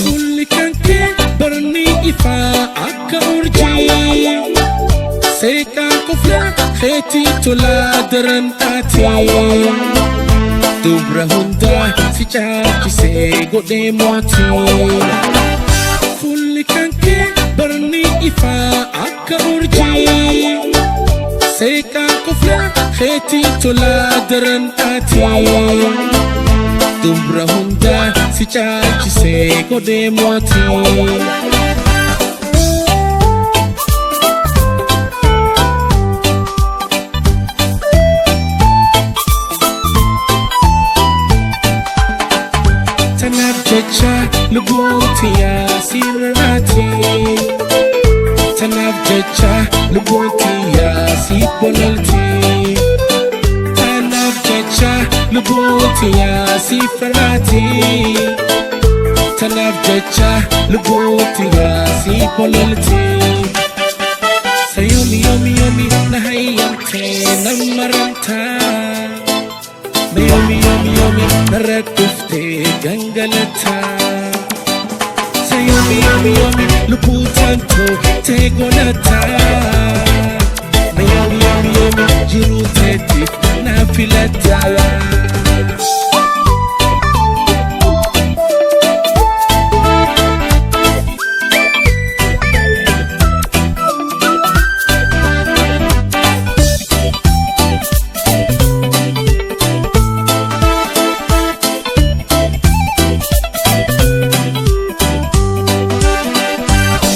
Fuulli kan kee barni ifaa akka urjii. Seeqaa koflaa keetii tolaa daran taate. Dubra hundaa si caalchisee godhee mootii. Fuulli kan kee barni ifaa akka urjii. Seeqaa koflaa keetii tolaa daran taate. Dubra hundaa si caalchisee godhee mootii. Tanaaf jecha lubbuun tiyyaa sirraati. Tanaaf jecha lubbuun tiyyaa si bololti. Tanaaf jecha lubbuun tiyyaa si faraati. Tanaaf jecha lubbuun tiyyaa si bololti. Sayoomi yoomi yoomi na hayyamtee na maramtaa. Yoomi yoomi yoomi narra dhuftee gangalataa. Sayoomi yoomi yoomi lubbuu tantoo tee godhataa. Yoomi yoomi yoomi jiruu teetiif na filataa.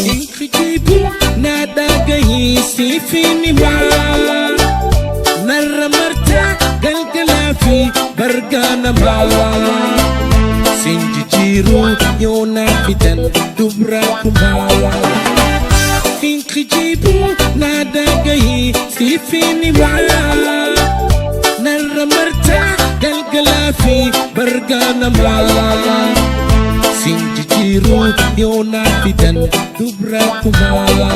Inkijibu na dhagahi siifin himaa. Narra martaa galgalaa fi bargaa namaa. Sin jijjiiruu yoo naa fidan dubra kumaa. Inkijibu na dhagahi siifin himaa. Narra martaa galgalaa fi bargaa namaa. Sin jijjiiruu yoo naa fidan dubra kumaa.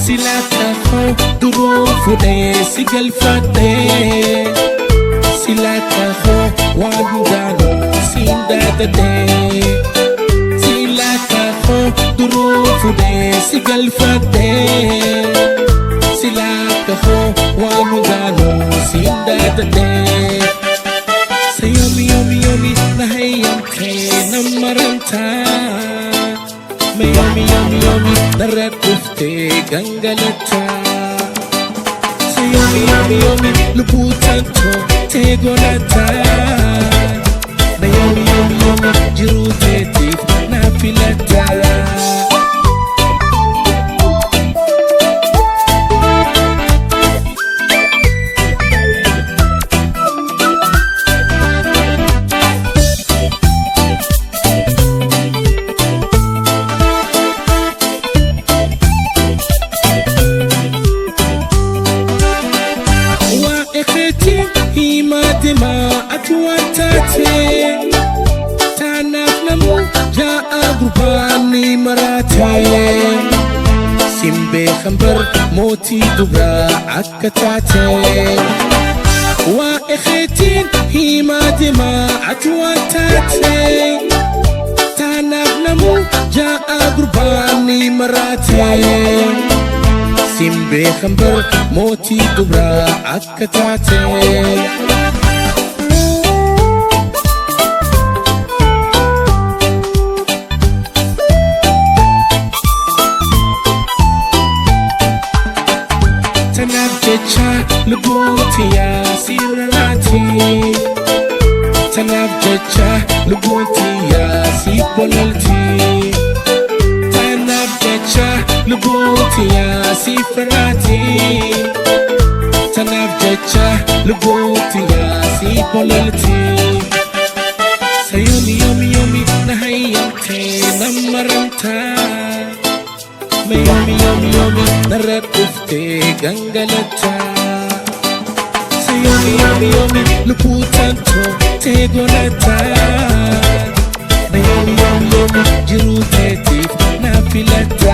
Silaa kafoo duruu fuudhee si galfadhee. Silaa kafoo waan hundaanuu siin daadadhee. Silaa kafoo duruu fuudhee si galfadhee. Silaa kafoo waan hundaanuu siin daadadhee. Sayoomi yoomi yoomi na hayyamtee na maramtaa. Yoomi yoomi yoomi narra dhuftee gangalataa. Sayoomi yoomi yoomi lubbuu tantoo tee godhataa. Yoomi yoomi yoomi jiruu teetiif na filataa. Waa'ee keetii himaa deemaa ati waan taate. Taanaaf namuu jaa'a gurbaan ni maraate. Sin beekan bar mootii dubraa akka taate. Waa'ee keetiin himaa deemaa ati waan taate. Taanaaf namuu jaa'a gurbaan ni maraate. Sin beekan bar mootii dubraa akka taate. Tanaaf jecha lubbuun tiyyaa sirraati. Tanaaf jecha lubbuun tiyyaa si bololti. Tanaaf jecha lubbuun tiyyaa si faraati. Tanaaf jecha Lubbuutti yaasii bololti. Sayoomi yoomi yoomi na hayyamtee na maramtaa. Yoomi yoomi yoomi narra dhuftee gangalataa. Sayoomi yoomi yoomi lubbuu tantoo tee godhataa. Yoomi yoomi yoomi jiruu teetiif na filataa.